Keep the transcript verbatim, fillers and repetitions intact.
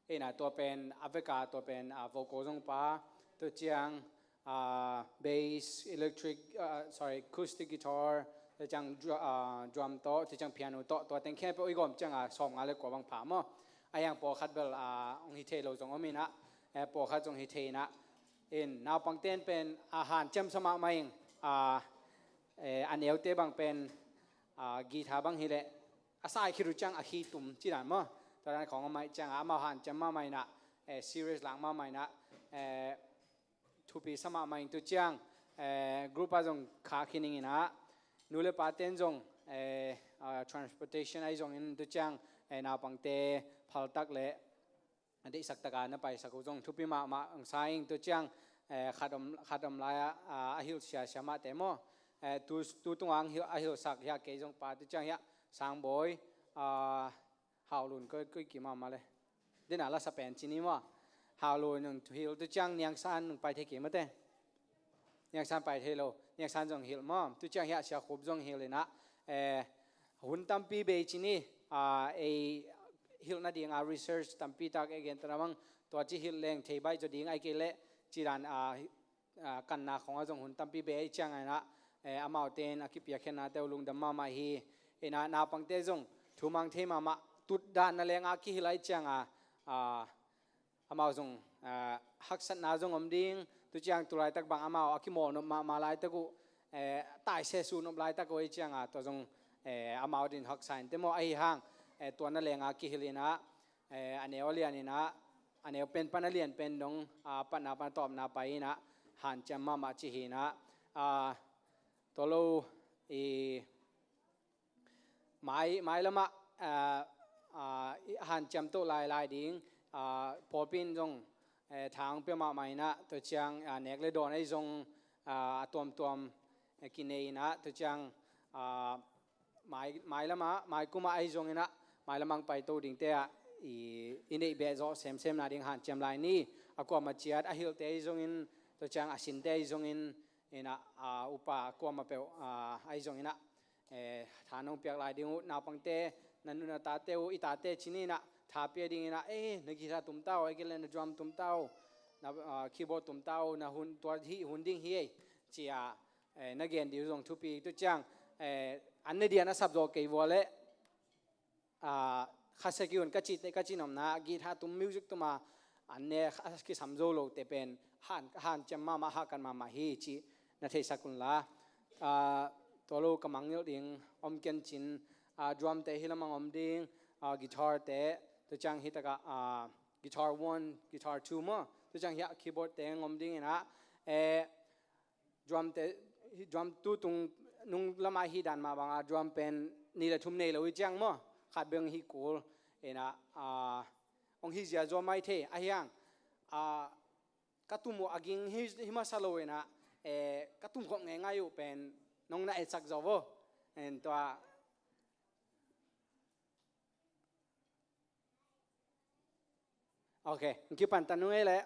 Ina tua pen a veka tua pen a vocal zong pa, tua ciang a bass, electric, a, sorry, acoustic guitar, tua ciang dru-, a, drum tawh, tua ciang piano tawh, tua teng khempeuh i gawm ciang a sawmnga le kua bang pha maw. A hiang pawlkhat bel a hong hi thei lo zong om ina, eh, pawlkhat zong hi thei ina. In naupangte'n pen a hanciam sa mahmah ing, a, eh, a neute bang pen a guitar bang hi leh a sai khit uh ciang a khi tum ci dan maw. Tua dan khawng a maih ciang a amau hanciam mahmah ina, eh, serious lak mahmah ina, eh, thupi sa mahmah ing. Tua ciang, eh, group ah zong kha khin ing ina, nu le pate'n zong, eh, a, transportation ahi zongin tua ciang, eh, naupangte phaltak le a deihsak taka na paisak uh zong thupi mahmah hong sa ing. Tua ciang, eh, khat om, khat om lai a, a, a hilh siasia mahte maw. Eh, tu, tu tungah hong hilh, a hilhsak hiah kei zong pa, tua ciang hiah Sangbawi, a, Haulun koi, koi kim mahmah le. Dena lasa pen ci ni maw. Haulun hong hilh, tua ciang Niangsan hong pai thei kei mate. Niangsan pai thei lo, Niangsan zong hilh maw. Tua ciang hiah Sia Khup zong hilh ina, eh, hun tampi bei ci ni, a, ei hilh nading a research tampi tak ei gen ta na bang, tua ci hilh leng thei baih zaw ding ahih kei leh ci dan, a, a, kanna khawng ah zong hun tampi bei ahih ciang a ina, eh, amaute'n a kipiakkhiatnate uh lungdam mahmah hi. Ina naupangte zong thumang thei mahmah, tut dan na leng a kihilh ahih ciang a, a, amau zong, ah, haksatna zong om ding, tua ciang tu laitak bang amau a kimawlnop mahmah laitak uh, eh, taise suhnop laitak uh ahih ciang a tua zong, eh, amau din haksa in te maw. Ahi hang, eh, tua na leng a kihilh ina, eh, a neu a lian ina, a neu pen pan a lian pen dong, ah, patna pan a tawpna pai ina, hanciam mahmah ci hi ina, ah, tua lo i mai, mailamah, ah, ah, i hanciam to lailai ding, ah, pawlpi in zong, eh, thang pia mahmah ina, tua ciang, ah, nek le dawn ahi zong, ah, a tuamtuam, eh, kinei ina, tua ciang, ah, mai, mailamah, maikumah ahi zong ina, mailamah hong paito dingte ah, i, i neih beh zawh semsem nading hanciam lai ni, a kuamah ciat, a hilhte ahi zongin, tua ciang a sinte ahi zongin, ina, ah, upa kuamah peuh, ah, ahi zong ina, eh, tha nong piak lai ding uh, naupangte, na nu na tate uh, i tate ci ni ina, tha pia ding ina, eh, na guitar tum ta uh, ahih kei leh na drum tum ta uh, na, ah, keyboard tum ta uh, na hun, tua hih hun ding hi ei, ci a, eh, na gen ding uh zong thupi. Tua ciang, eh, an ne dian a sap zaw kei vua leh, ah, khasia ki un ka ci, ka ci nopna, guitar tum, music tum a, an ne a kisam zo lote pen, han, hanciam mahmah, hahkat mahmah hi cih na theisak un la. Ah, tua lo ka mangngilh ding om ken cin, ah, drum te hi lamah hong om ding, ah, guitar te, tua ciang hi takah, ah, guitar one, guitar two maw, tua ciang hiah keyboard te hong om ding ina, eh, drum te, drum tu tung nung lamah hi dan mah banga drum pen nih le thum nei lo hi ciang maw, khat beng hi kul ina, ah, hong hi zia zaw mai thei ahi hang, ah, ka tum uh a ging hi, hi masa lo ina, eh, ka tum khop ngeingai uh pen nong na etsak zaw vo. En tua Ok, kipan ta nung ei leh.